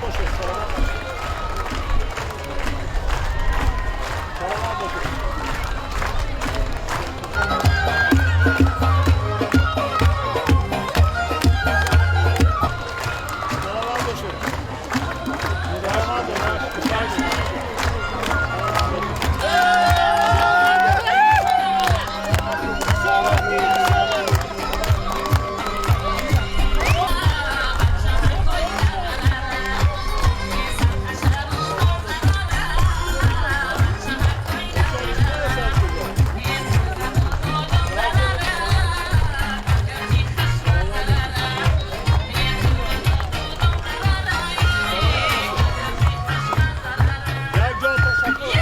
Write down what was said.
Бошед, саломат бошед, саломат бошед. Саломат бошед, саломат бошед. Як ҷон ташаккур.